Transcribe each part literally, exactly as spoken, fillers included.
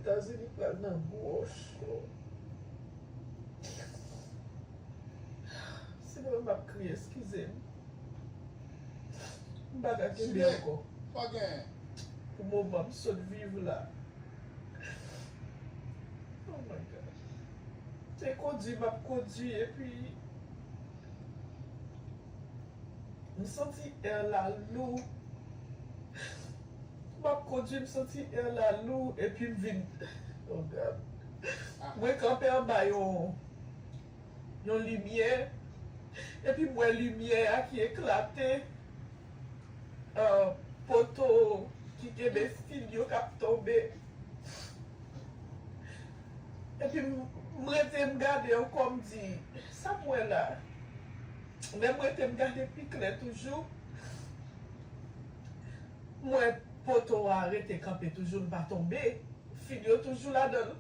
Etazini pral nan gwo cho. Si mwen m ap kriye, eskize m. M pa ka kenbe ankò. Pou moman m sot viv la. Oh my God. Se kondui m ap kondui, epi m santi air la lou. M ap kondui, m santi air la lou, epi m vin, oh God. Mwen kanpe anba yon, yon limyè, epi m wè limyè a ki eklate, euh, poto ki kenbe fil yo k ap tonbe. Epi m, m rete, m gade ankò, m di, sa m wè la? Lè m rete, m gade pi klè toujou. M wè poto a rete kanpe toujou, l pa tonbe. Fil yo toujou ladan l.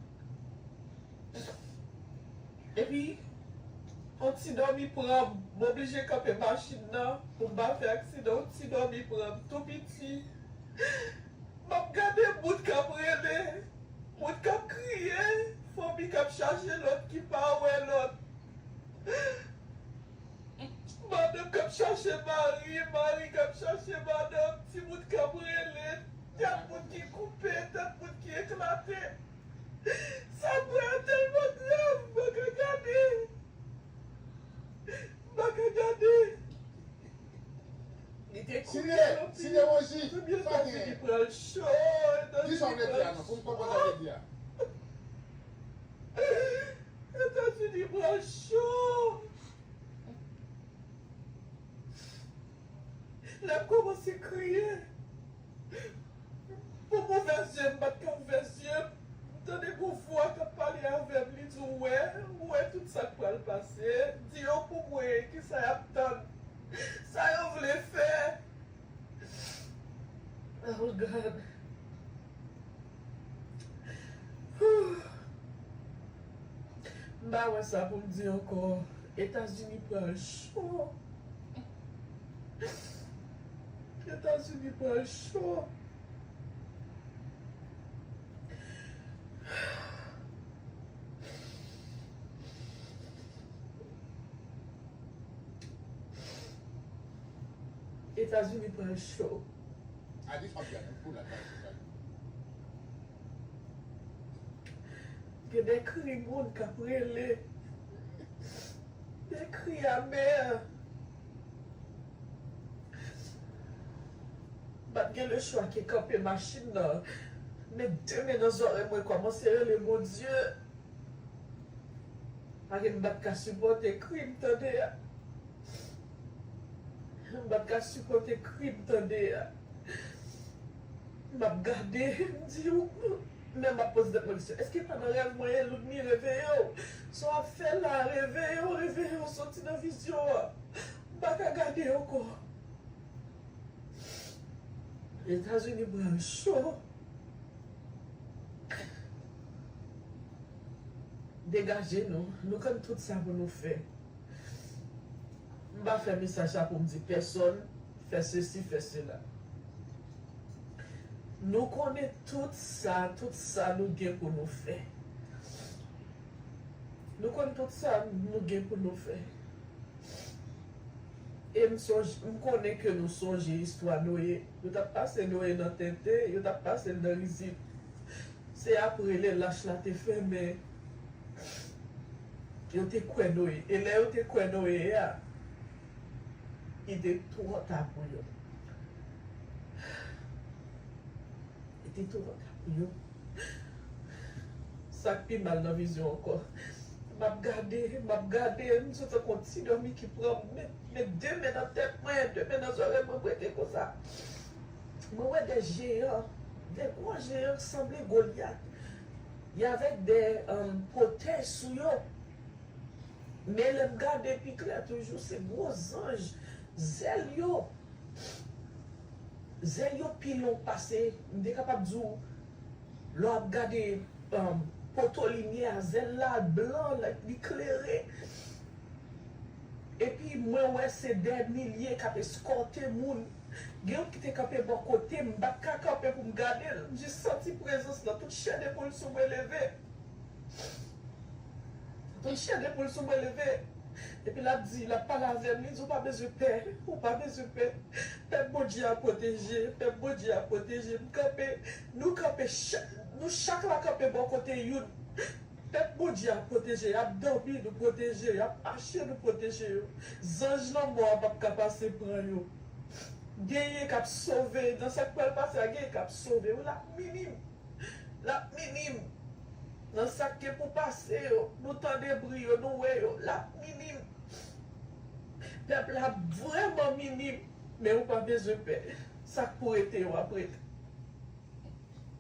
Epi, yon ti dòmi pran m, m oblije kanpe machin nan pou m pa fè aksidan. Yon ti dòmi pran m, tou piti. M ap gade moun k ap rele, moun k ap kriye, fanmi k ap chache lòt ki pa wè lòt. Madanm k ap chache mari, mari k ap chache madanm, timoun k ap rele, tèt moun ki koupe, tèt moun ki eklate. Sa m wè a tèlman grav, m pa ka gade. M pa ka gade. Li te kriye anpil. Etazini pral cho, Etazini pral cho. Etazini pral cho. Lè m kòmanse kriye, pou m ouvè zye m, m pa t ka ouvè zye m. M tande gon vwa k ap pale avè m, li di, "Ou wè, ou wè tout sa k pral pase. Di yo pou mwen, kisa y ap tann? Sa yo vle fè?" Oh God. M pa wè sa pou m di ankò. Etazini pral cho. Etazini pral cho. Etazini pral cho. Gen de kri moun k ap rele. De kri amè. M pa t gen lechwa ke kanpe machin nan, met de men nan zòrèy mwen, kòmanse rele Bondye. Paske m pa t ka sipòte kri m tande a. M pa t ka sipòte kri m tande a. M ap gade, m di, men m ap poze tèt mwen kesyon, èske pa nan rèv mwen ye? Ludmi, reveye w. Sa w ap fè la, reveye w, reveye w, soti nan vizyon an. M pa ka gade ankò. Etazini pral cho. Degaje nou. Nou konn tout sa pou nou fè. M pa fè mesaj sa pou m di pèsonn fè sesi, fè sela. Nou konnen tout sa, tout sa nou gen pou nou fè. Nou konn tout sa nou gen pou nou fè. E m sonj, m konnen ke nou sonje istwa Noye. Yo t ap pase Noye nan tenten, yo t ap pase l nan rizib. Se apre lè lach la te fèmen, yo te kwè Noye. E lè yo te kwè Noye a, li te twò ta pou yo. Li te twò ta pou yo. Sa k pi mal nan vizyon ankò. M ap gade, m ap gade, m santi tankou yon ti dòmi ki pran m, met, met de men nan tèt mwen, de men nan zòrèy mwen, m rete konsa. Mwen wè de jeyan, de gwo jeyan sanble Golyat. Y avèk de, um, pwotèj sou yo. Men lè m gade pi klè toujou, se gwo zanj, zèl yo. Zèl yo pi long pase, m te kapab di w, lè w ap gade, um, poto limyè a, zèl la blan, like, li klere. Epi mwen wè se dè milye k ap eskòte moun. Gen youn ki te kanpe bò kote m, m pa t ka kanpe pou m gade l. M jis santi prezans lan, tout chè de poul sou mwen leve. Tout chè de poul sou mwen leve. Epi l ap di, l ap pale avè m, li di, "Ou pa bezwen pè, ou pa bezwen pè. Pèp Bondye a pwoteje, pèp Bondye a pwoteje." M kanpe, nou kanpe, chak, nou chak la kanpe bò kote youn. Pèp Bondye a pwoteje, y ap dòmi, nou pwoteje, y ap mache, nou pwoteje yo. Zanj lanmò a p ap ka pase pran yo. Genyen k ap sove, nan sa k pral pase a, genyen k ap sove. Wi, l ap minim. L ap minim. Nan sa k gen pou pase yo, nou tande bri yo, nou wè yo, l ap minim. Pèp la vrèman minim, men ou pa bezwen pè. Sa k pou rete yo ap rete.